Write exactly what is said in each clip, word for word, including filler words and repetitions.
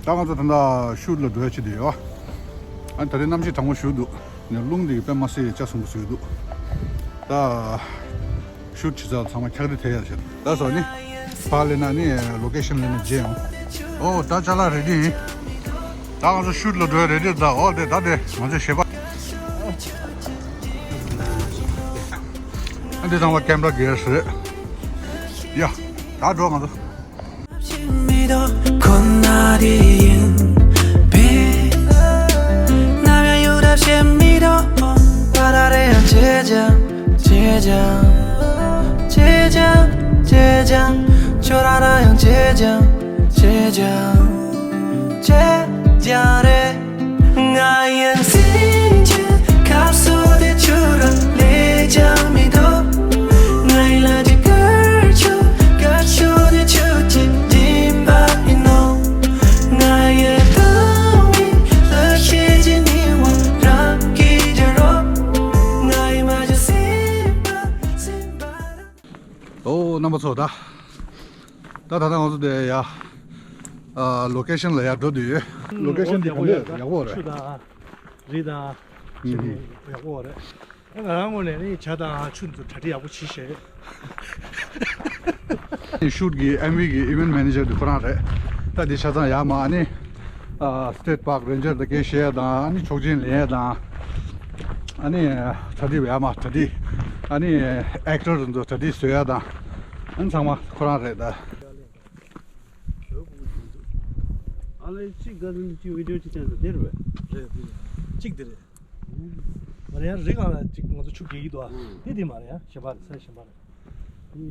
ད་ང་ཚོ་ད་ལྟ་ཤུཊ་ལ་འགྲོ་ཡ་ཆེད་དུ་ཡོད། ཨ་ནི་ད་རེས་གནམ་གཤིས་གྲང་མོ་ཞེ་པོ་འདུག་ནས་རླུང་འདི་དཔེ་མ་སྲིད་ལྕགས་ཟུང་པོ་བཟོས་འདུག་ད་ཤུཊ་བྱེད་ས་ཚང་མ་འཁྱགས་རི་ཐེབས་ཡ་བྱེད། ད་སོ་ནི་ཕར་སླེབས་ན་ནི་ལོ་ཀེ་ཤན་སླེབས་ན་མཇལ་ཡོང་། ཨོ་ད་ཅ་ལག་རེ་ཌི་ཡིན། ད་ང་ཚོ་ཤུཊ་ལ་འགྲོ་ཡ་རེ་ཌི་རེད། ད་ཨོ་དེ་ད་དེ་ང་ཚོ་ཞེས་པ། ཨ་འདི་ཚང་མ་ཀེམ་ར་གེར་སི་རེད། ཡ་ད་འགྲོ་ང་ཚོ། ཨོ་རྣམ་པ་ཚོ། ད་ད་ད་ང་ཚོ་དེ་ཡ་ཨ་ལོ་ཀེ་ཤན་ལ་ཡ་འགྲོ་དུས་ལོ་ཀེ་ཤན་དེ་ག་འདྲ་ཡག་པོ་རེད། ཆུ་དང་རི་དང་ཨུ་ཧུམ། ཡག་པོ་རེད། ང་རང་ངོས་ནས་ནི་ཇ་དང་ཆུ་འདི་ཚོ་གྲ་སྒྲིག་ཡག་པོ་བྱས་ཤག་ཤུཊ་གི་ཨེམ་ཝི་གི་ཨི་ཝེན་ཊི་མེ་ནེ་ཇར་དེ་ཁོ་རང་རེད། ད་འདི་ཆ་ཚང་ཡར་མར་ཨ་ནི་ཨ་སི་ཊེཊ་པཱརྐ་རེན་ཇར་དང་སྐད་བཤད་ཡ་དང་ཨ་ནི་ཆོག་མཆན་ལེན་ཡ་དང་ཨ་ནི་གྲ་སྒྲིག་ཡར་མར་གྲ་སྒྲིག་ཨ་ནི་ཨེག་ཊར་དེ་ཚོ་གྲ་སྒྲིག་བཟོ་ཡ་དང་ཨ་ནི་ཚང་མ་ཁོ་རང་རེད་ད། ཨ་ལེ་གཅིག་ག་ཚོད་གཅིག་བི་ཌིའོ་གཅིག་བསྟན་ས་དེ་རེད་པས། རེད་དེ་རེད། གཅིག་དེ་རེད། མ་རེད་ཡ། རི་སྒང་ལ་གཅིག་ང་ཚོ་ཆུ་རྒྱག་གི་འདུག་ཨ། ཨུ། དེ་དེ་མ་རེད་ཡ། གཞན་པ་རེད། ས་གཞན་པ་རེད། ཨེ་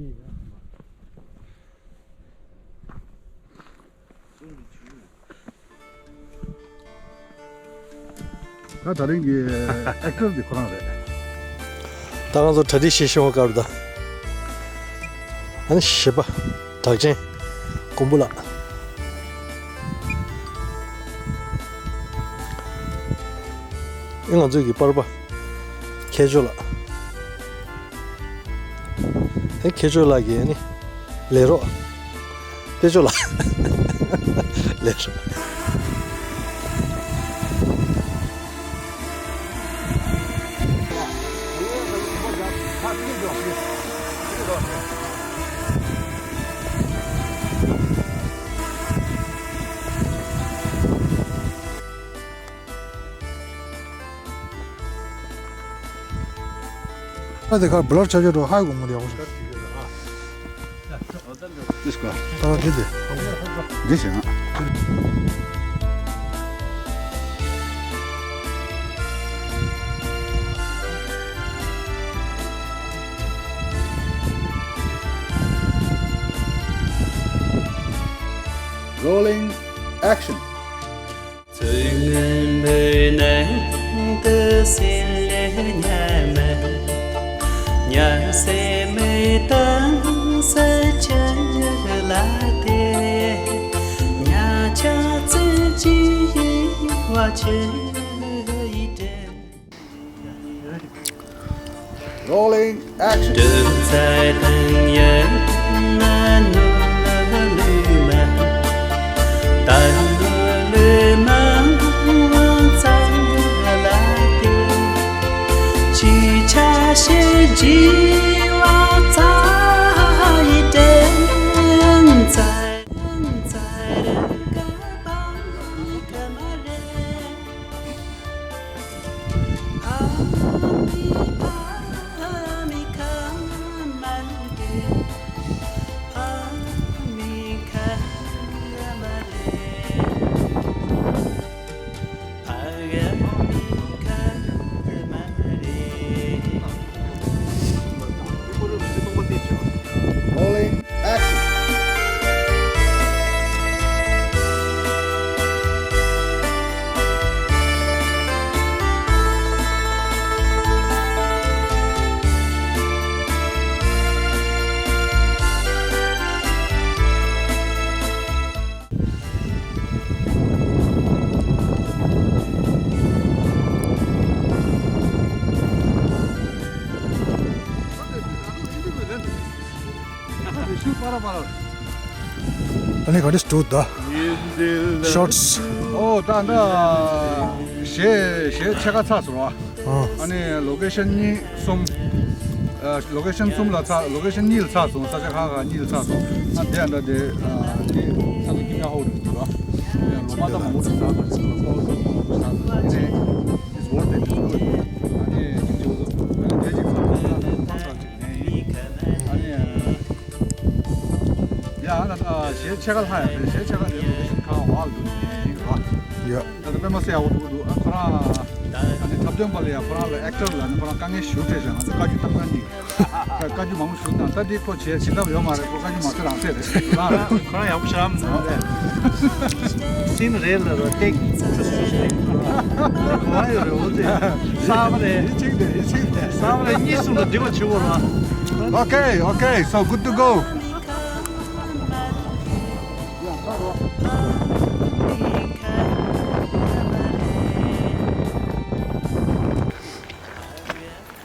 ཡ། ད་ད་རིང་གི་ཨེག་ཊར་འདི་ཁོ་རང་རེད། ད་ང་ཚོ་གྲ་སྒྲིག་བྱེད་ཤེས་པ་དཀའ་རུ་ད། ཨ་ནི་གཞས་པ་གྲགས་ཅན་མགོན་པོ་ལགས། ཨེ་ང་ཚོའི་གི་པར་པ་མཁས་མཆོག་ལགས། ཨེ་མཁས་མཆོག་ལགས་ཀྱིས་ཨ་ནི་ལས་རོགས། དཔེ་ཆོག་ལ། ལས་རོགས། ཨ་དེ་ཁར་བྷི་ལར་ཆགས་ཆགས་འགྲོ། ཧའི་གོ་མོ་དེ་ཡག་པོ་ཞིག་ཨ་དེ་དེ། འདི་ཞིག Rolling action. Rolling action. ཨ་ནི་ག་འདྲས་འདུག་ད། ཤོར་ཊི་སི། ཨོ་ད་ད། གཞས་གཞས་ཕྱེད་ཀ་ཚར་སོང་བ། ཨ་ནི་ལོ་ཀེ་ཤན་གཉིས་གསུམ། ཨ་ལོ་ཀེ་ཤན་གསུམ་ལ་ཚར། ལོ་ཀེ་ཤན་གཉིས་ལ་ཚར་སོང་། ས་ཆ་ཁག་ཁག་གཉིས་ལ་ཚར་སོང་། ཨ་དེ་ཡང་ད་དེ་ཨ་དེ་ས་ཆ་ཀི་མྱ་ཧོ་རེད་འདུག་ར། ལོ་མ་ད་མང་པོ་ཞིག་ཚར་སོང་། ལོ་མ་ད་མང་པོ་ཞིག་ཚར་སོང་། ཨ་ནི་it's worth it, it's good. ཨ་ནི་ཅིག་ཅིག་ཨ་ནི་དེ་ཅིག་ཚར་སོང་། ཨ་ནི་ཨ་ནི་ཡ་ཨ་ད་གཞས་ཕྱེད་ཀ་ལྷག་ཡ་རེད། གཞས་ཕྱེད་ཀ་དེ་ལོ་ཀེ་ཤན་ཁག་ཁག་ལ་འདུག་ཡ། ད་ལྟ་དཔེ་མ་སྲིད་ཡག་པོ་འདུག་འདུག་ཨ་ཁོ་རང་ཨ་ནི་འཁྲབ་སྟོན་པ་ལ་ཡ་ཁོ་རང་ལ་ཨེག་ཊར་ལ་ནི་ཁོ་རང་དཀའ་ངལ་ཞེ་པོ་འཕྲད་བཞག་ང་ཚོ་བཀའ་བཀྱོན་བཏང་གི་རེད། བཀའ་བཀྱོན་མང་པོ་ཞིག་བཏང་། ད་འདི་ཁོ་བྱེད་བྱེད་ཐབས་ཡོད་མ་རེད། ཁོ་བཀའ་བཀྱོན་མ་བྱེད་རང་བྱེད་རེད། ཁོ་རང་ཡག་པོ་ཞེ་དྲག་མི་འདུག་རེད། སིན་རེད་ལ་རོ་ཏེག་ཆུ་ཆུ་ཆུ་གོ་བ་ཡོད་རེད། འོ་དེ་གསར་པ་རེད། ཡིད་ཆེས་དེ་ཡིད་ཆེས་དེ། གསར་པ་རེད། གཉིས་གསུམ་ལ་འགྲིག་པ་བྱེད་དགོས་རེད། Okay, okay, so good to go.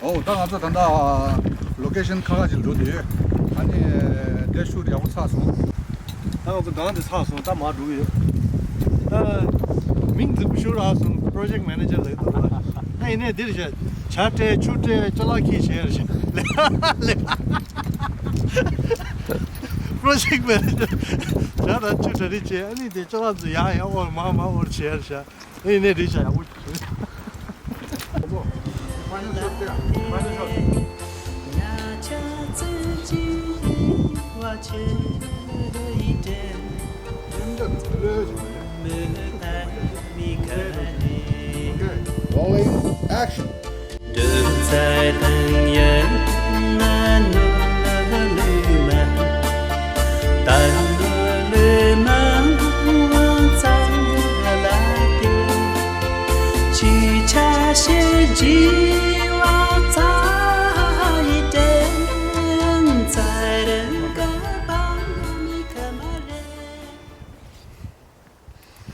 ཨོ་ད་ང་ཚོ་ད་ལྟ་ལོ་ཀེ་ཤན་ཁག་ཁག་ཅིག་འགྲོ་དུས་ཨ་ནི་དེ་ཤུ་ཊི་ཡག་པོ་ཚར་སོང་། ད་ང་ཚོ་སྒང་དེ་ཚར་སོང་། ད་མར་འགྲོ་གི་ཡོད། ད་མིང་རྫིག་པོ་ཞུ་རག་སོང་། པོ་རོ་ཇེག་མེ་ནེ་ཇར་ལབ་འདུག་ར། ད་ཡིན་ནའི་འདིར་བྱས་ཇ་སྤྲད་ཆུ་སྤྲད་ཅ་ལག་འཁྱེར་བྱས་རེད་བྱས། པོ་རོ་ཇེག་མེ་ནེ་ཇར་ཇ་དང་ཆུ་གྲ་སྒྲིག་བྱས། ཨ་ནི་དེ་ཅ་ལག་ཚོ་ཡར་ཡར་དབོར་མར་མར་དབོར་བྱས་རེད་བྱས། ཨེ་ནས་རེད་ཤག་ཡག་པོ་ཞིག Rolling, action.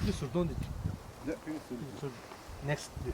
འདི་ཟུར་གདོང་འདི། Next འདི།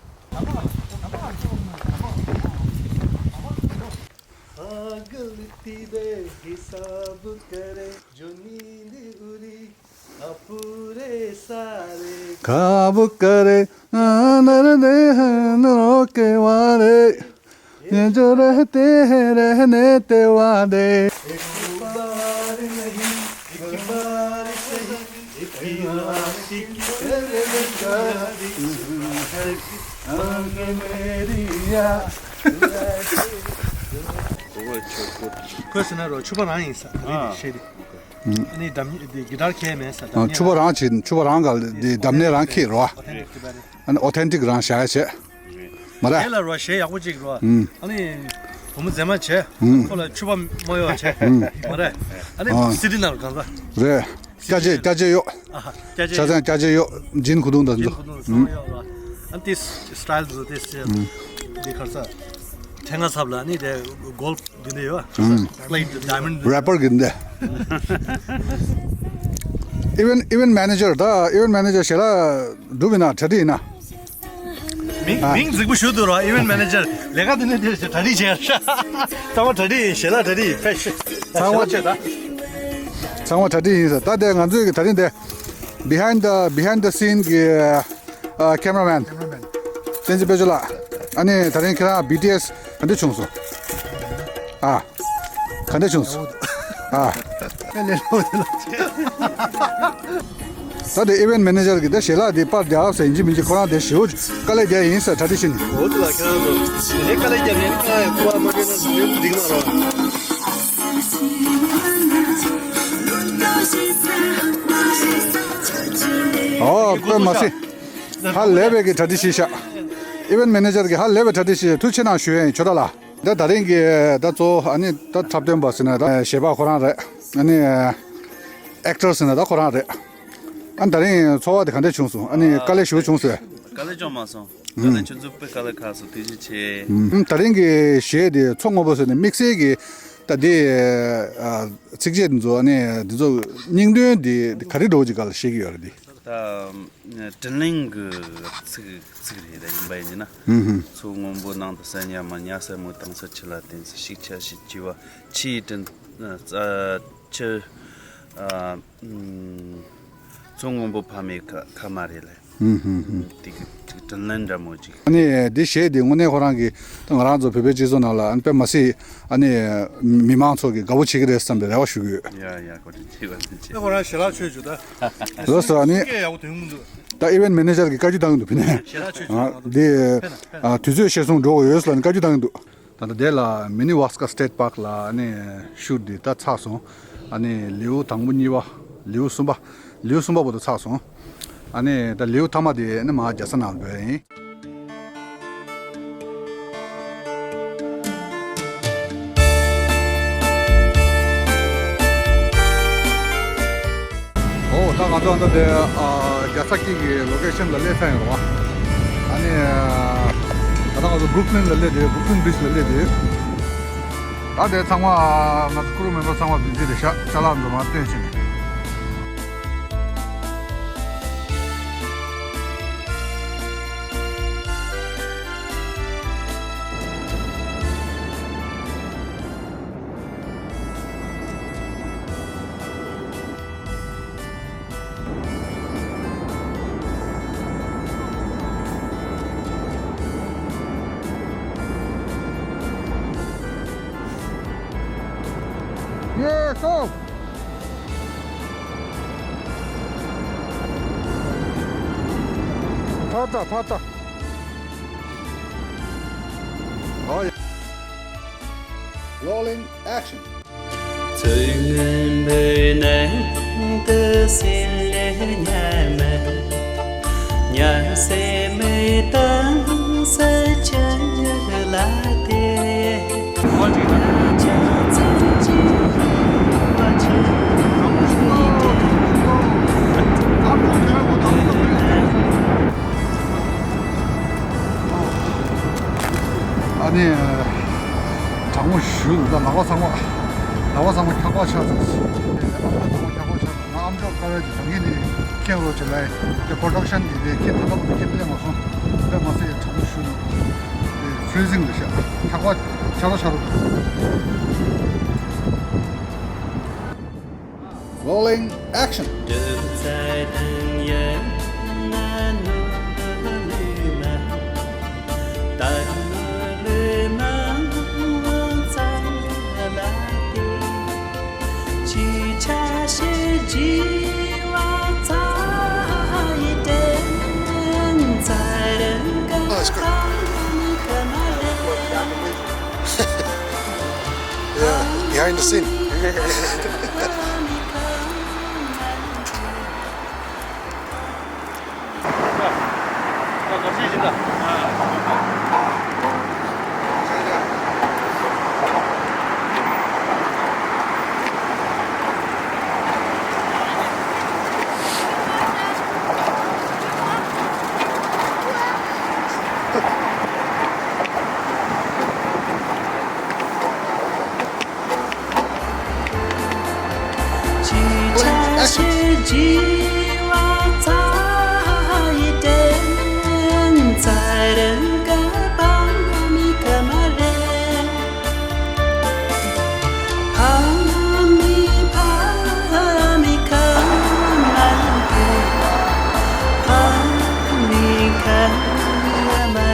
ཁོས་ཟེར་ན་རོ་ཕྱུ་པ་རང་ཡིན་ས་རེད་ཤེས་དེ། ཨ་ནི་འདྲ་མཉམ་དེ་གི་ཊར་ཁྱེར་མེད་ས། འདྲ་མཉམ་ཕྱུ་པ་རང་བྱེད། ཕྱུ་པ་རང་ག་དེ་འདྲ་མཉམ་རང་ཁྱེར་རོ། ཨོ་ཐེན་ཊིག་རེད་པ། ཨ་ནི་ཨོ་ཐེན་ཊིག་རང་བཞག་ཡ་བྱེད། མ་རེད། དེ་ལ་རོ་གཞས་ཡག་པོ་ཅིག་རོ། ཨ་ནི་བུ་མོ་མཛེས་མ་བྱེད། ཁོ་ལ་ཕྱུ་པ་མོ་ཡོད་བྱེད། མ་རེད། ཨ་ནི་སི་ཌི་ནང་གང་ས། རེད། སྐྱ་ཆས་སྐྱ་ཆས་གཡོག་ཆ་ཚང་སྐྱ་ཆས་གཡོག་ཇིན་ཁུ་ཐུང་དང་ཚོ། ཨ་ནི་དེ་སི་ཊལ་ཚོ་དེ་སི་ཊལ་དེ་གར་ས། ཕྲེང་ང་ཚབ་ལ་ནི་དེ་གོལ་དེ་འདྲ་ཡོད། ལའིཀ་ཌའི་མོན་ཌི། རེ་པར་གི་འདི། ཨི་ཝེན་ཨི་ཝེན་མེ་ནེ་ཇར། ད་ཨི་ཝེན་མེ་ནེ་ཇར་ཞལ་ལག་སྒྲུབ་ཡིན་ན་གྲ་སྒྲིག་ཡིན་ན། མིང་མིང་རྫིག་པོ་ཞུ་འདུག་ར། ཨི་ཝེན་མེ་ནེ་ཇར་ལས་ཀ་དེ་ནས་དེ་གྲ་སྒྲིག་བྱས་ཤག་ཚང་མ་གྲ་སྒྲིག་ཡིན། ཞལ་ལག་གྲ་སྒྲིག་ཡིན། ཕེ་ཤི་ཚང་མ་བྱས་ད། ཚང་མ་གྲ་སྒྲིག་ཡིན་ཟེར། ད་དེ་ང་ཚོའི་གི་ད་རིང་དེ་behind the behind the scene གི་ཨ་ཁེམ་ར་མེན་བསྟན་འཛིན་དཔལ་འབྱོར་ལགས། ཨ་ནི་ད་རིང་ཁྱེད་རང་བི་ཊི་ཨེས་ག་འདྲ་བྱུང་སོང་། ཨ། ག་འདྲ་བྱུང་སོང་། ཨ། ཨེ་ལས་ལོ་དེ་ལ། ད་དེ་ཨི་ཝེན་མེ་ནེ་ཇར་གྱིས་ད་ཞལ་ལག་དེ་པར་རྒྱག་ཟེར་ཡིན་གཅིག་མིན་གཅིག་ཁོ་རང་དེ་ཞེ་པོ་དཀའ་ལས་རྒྱག་ཡིན་ཟེར་གྲ་སྒྲིག་བྱེད་ནི། འོ་དེ་ལ་ཁྱེད་རང་ཚོ་དེ་དཀའ་ལས་རྒྱག་ནས་ཁྱེད་རང་ཡང་སྐུ་པར་མ་སྤྲད་ན་ཡོད་འགྲིག་མ་རེད། ཨོ་དཔེ་མ་སྲིད། ཧ་ལས་པའི་གི་གྲ་སྒྲིག་བྱས་ཤག་ཨི་ཝེན་མེ་ནེ་ཇར་གྱིས་ཧ་ལས་པའི་གྲ་སྒྲིག་བྱས། ཐུགས་རྗེ་ཆེ་གནང་ཞུ་ཡ་ཡིན་ཁྱོད་རང་ལ། ད་ད་རིང་གི་ད་གཙོ་བོ་ཨ་ནི་ད་འཁྲབ་སྟོན་པ་ཟེར་ན་ད་གཞས་པ་ཁོ་རང་རེད། ཨ་ནི་ཨེག་ཊར་ཟེར་ན་ད་ཁོ་རང་རེད། ཨ་ནི་ད་རིང་ཚོར་བ་དེ་ག་འདྲ་བྱུང་སོང་། ཨ་ནི་དཀའ་ལས་ཞེ་པོ་བྱུང་སོང་། དཀའ་ལས་བྱུང་མ་སོང་། དཀའ་ལས་ཁྱོད་ཚོ་དཔེ་དཀའ་ལས་ཁག་སོང་། ཐུགས་རྗེ་ཆེ། ཨ་ད་རིང་གི་གཞས་དེ་མཚོ་སྔོན་པོ་ཟེར་ནས་དམིགས་བསལ་གྱི་ད་དེ་ཚིགས་བཅད་འདི་ཚོ་ཨ་ནི་འདི་ཚོ་སྙིང་དོན་དེ་ག་རེ་འདྲ་བོ་ཅིག་སྒང་ལ་བཤད་ཀྱི་ཡོད་རེད་དེ། ད་དྲིན་ལན་གྱི་ཚིག་ཚིག་རེད། ད་ཡིན་པ་ཡིན་ན། ཨུ་ཧུམ། མཚོ་སྔོན་པོ་ནང་དུ་ས་ཉ་མ་ཉ་ཟལ་མོ་དྭངས་ས་ཆུ་ལ་བརྟེན་ས་ཤིག་ཆ་ཞིག་བྱི་བ་ཆུ་ཡི་དྲིན་ཆུ་ ཨ། ཨམ། མཚོ་སྔོན་པོ་ཕ་མའི་ཁ་ཁ་མ་རེད་ལ། ཧུམ་ཧུམ་ཧུམ། ཨམ། དེ་གི་དྲན་ལན་འདྲ་མོ་ཅིག་ཨ་ནི་འདི་གཞས་འདི་དངོས་གནས་ཁོ་རང་གི་ད་ང་རང་ཚོ་བོད་པའི་སྤྱི་ཚོགས་ནང་ལ་ཨ་ནི་དཔེ་མ་སྲིད་ཨ་ནི་མི་མང་ཚོ་གི་དགའ་པོ་བྱེད་ཀྱི་རེད་བསམ་པའི་རེ་བ་ཞུ་གི་ཡོད། ཡ་ཡ། བཀའ་དྲིན་ཆེ། བཀའ་དྲིན་ཆེ། ཁོ་རང་ཞལ་ལག་མཆོད་བཅུག་ད། ལགས་སོ། ཨ་ནི་སྐད་ཡག་པོ་ཐོན་གི་མི་འདུག་ད་ཨི་ཝེན་ཊི་མེ་ནེ་ཇར་གྱིས་བཀའ་བཀྱོན་བཏང་གི་འདུག་ཕ་ནས། ཞལ་ལག་མཆོད་བཅུག་ཨ། འདི་ཨ། དུས་ཚོད་གཞིར་བཟུང་འགྲོ་དགོས་ཡོད་ལབ་ནས་བཀའ་བཀྱོན་བཏང་གི་འདུག་ད་ལྟ་དེ་ལ་མི་ནི་ཝ་སི་ཀ་སི་ཊེཊ་པཱརྐ་ལ་ཨ་ནི་ཤུཊ་འདི་ད་ཚར་སོང་། ཨ་ནི་ལེའུ་དང་པོ་གཉིས་པ། ལེའུ་གསུམ་པ། ལེའུ་གསུམ་པ་བར་དུ་ཚར་སོང་། ཨ་ནི་ད་ལེའུ་མཐའ་མ་དེ་ཨ་ནི་མར་རྒྱལ་ས་ནང་འགྲོ་ཡ་ཡིན། ཨོ། ད་ང་ཚོ་ཨ་ད་དེ་ཨ་རྒྱལ་ས་དཀྱིལ་གྱི་ལོ་ཀེ་ཤན་ལ་སླེབས་ཚར་ཡོད་རེད་བ། ཨ་ནི་ཨ་ད་ལྟ་ང་ཚོ་བུརུག་ལིན་ལ་སླེབས་དེ། བུརུག་ལིན་བྷི་ཆི་ལ་སླེབས་དེ། ད་དེ་ཚང་མ་ང་ཚོ་ཀུ་རུ་མེམ་བར་ཚང་མ་བི་ཛི་རེད་ཤག་ཅ་ལག་འཛོམས་མ་སྟོན་བྱས་ནས། ཡེ་སོ། ཕར་ལྟ། ཕར་ལྟ། ཨོ་ཡ། Rolling action. ཨ་ནི། གྲང་མོ་ཞེ་པོ་འདུག་ད་ལག་པ་ཚང་མ། ལག་པ་ཚང་མ་འཁྱག་པ་ཆགས་སོང་། ལག་པ་ཚང་མ་འཁྱག་པ་ཆགས་སོང་། ང་ཨ་མཆོག་དཀའ་བས་ཀྱི་ད་གིན་ནས་ཁེངས་རོགས་བྱེད་ལབ་ཡིན། དེ་པོ་རོ་ཌག་ཤན་གྱི་དེ་ཁྱེད་ད་ལྟ་བུ་ཁྱེད་སླེབས་མ་སོང་། དཔེ་མ་སྲིད་ཡ་གྲང་མོ་ཞེ་པོ་འདུག་དེ་ཕི་རི་ཛིང་རེད་ཤག་འཁྱག་པ་ཆགས་རོགས་ཆགས་རོགས་འདུག Rolling action. Oh, that's good. Yeah, behind the scene.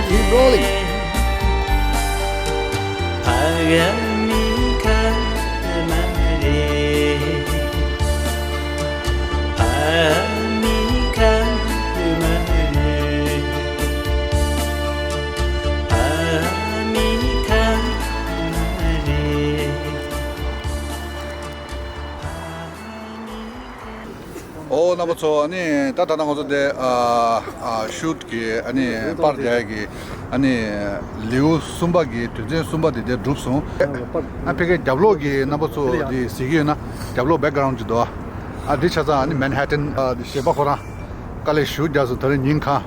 Keep rolling. ཨོ་རྣམ་པ་ཚོ། ཨ་ནི་ད་ད་ལྟ་ང་ཚོ་དེ་ཨ་ཨ་ཤུཊ་གི་ཨ་ནི་པར་རྒྱག་ཡ་གི་ཨ་ནི་ལེའུ་གསུམ་པ་གི་དོན་ཚན་གསུམ་པ་དེ་དེ་གྲུབ་སོང་། ཨ་ཕ་གིའི་རྒྱབ་ལོགས་ཀྱི་རྣམ་པ་ཚོ་དེ་གཟིགས་ཀྱི་ཡོད་ན། རྒྱབ་ལོགས་བེག་གྷ་རའུན་ཌི་ཅིག་འདུག་ཨ་དེ་ཆ་ཚང་ཨ་ནི་མན་ཧེ་ཊན། ཨ་དེ་གཞས་པ་ཁོ་རང་དཀའ་ལས་ཞེ་པོ་རྒྱག་སོང་། དེ་རིང་ཉིན་གང་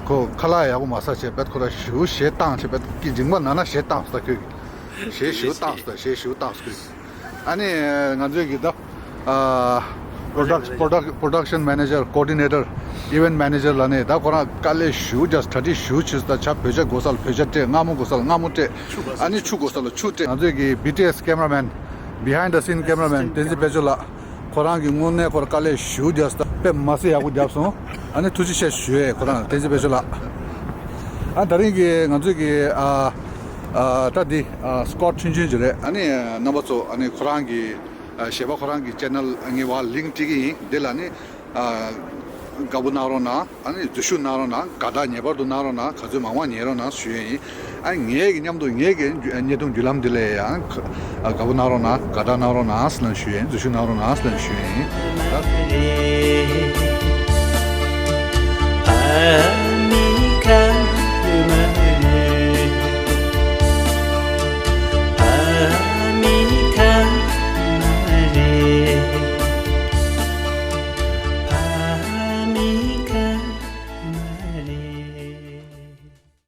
ཁོ་ཁ་ལག་ཡག་པོ་མ་ཟ་བྱས་བེད་ཁོ་རང་ཞེ་པོ་གཞས་བཏང་བྱས་བེད་ཀྱི་མཇིང་པ་ན་ན་གཞས་བཏང་སོང་། ད་ཁོས་གཞས་ཞེ་པོ་བཏང་སོང་། ད་གཞས་ཞེ་པོ་བཏང་སོང་། ཨ་ནི་ང་ཚོའི་གི་ད་ཨ་པོ་རོ་ཌག་པོ་རོ་ཌག་པོ་རོ་ཌག་ཤན་མེ་ནེ་ཇར། ཀོ་ཨོར་ཌི་ནེ་ཊར། ཨི་ཝེན་ཊི་མེ་ནེ་ཇར་ལབ་ནས། ད་ཁོ་རང་དཀའ་ལས་ཞེ་པོ་རྒྱག་སོང་། གྲ་སྒྲིག་ཞེ་པོ་བྱས་སོང་། ད་ཇ་བོད་ཇ་དགོས་ས་ལ་བོད་ཇ་སྤྲད། མངར་མོ་དགོས་ས་ལ་མངར་མོ་སྤྲད། ཨ་ནི་ཆུ་དགོས་ས་ལ་ཆུ་སྤྲད། ང་ཚོའི་གི་བི་ཊི་ཨེས་ཀེམ་ར་མེན། Behind the scene cameraman བསྟན་འཛིན་དཔལ་འབྱོར་ལགས། ཁོ་རང་གིས་དངོས་གནས་ཁོར་དཀའ་ལས་ཞེ་པོ་བརྒྱབ་སོང་། དཔེ་མ་སྲིད་ཡག་པོ་བརྒྱབ་སོང་། ཨ་ནི་ཐུགས་རྗེ་ཆེ་ཞུ་ཡས། ཁོ་རང་བསྟན་འཛིན་དཔལ་འབྱོར་ལགས། ཨ་དེ་རིང་གི་ང་ཚོའི་གི་ཨ་ཨ་ད་འདི་ཨ་སྐོར་ཆུང་ཆུང་ཅིག་རེད། ཨ་ནི་རྣམ་པ་ཚོ་ཨ་ནི་ཁོ་རང་གི་ཨ་གཞས་པ་ཁོ་རང་གི་ཅེ་ནལ་ངས་ཕར་ལིང་ཀི་སྤྲད་ཀྱི་ཡིན། འདི་ལ་ནི་ཨ་དགའ་པོ་གནང་རོགས་གནང་། ཨ་ནི་འཛུལ་ཞུགས་གནང་རོགས་གནང་། དགའ་རྟགས་ངེས་པར་དུ་གནང་རོགས་གནང་། ག་ཚོད་མང་མང་ཉར་རོགས་གནང་ཞུ་ཡས་ཡིན། ཨ་ངའི་གི་མཉམ་དུ་ངའི་གི་བརྙན་ཐུང་བརྒྱུད་ལམ་འདི་ལ་ཡང་དགའ་པོ་གནང་རོགས་གནང་། དགའ་རྟགས་གནང་རོགས་གནང་ཟེར་ལབ་ཞུ་ཡས་ཡིན། འཛུལ་ཞུགས་གནང་རོགས་གནང་ཟེར་ལབ་ཞུ་ཡས་ཡིན། ད།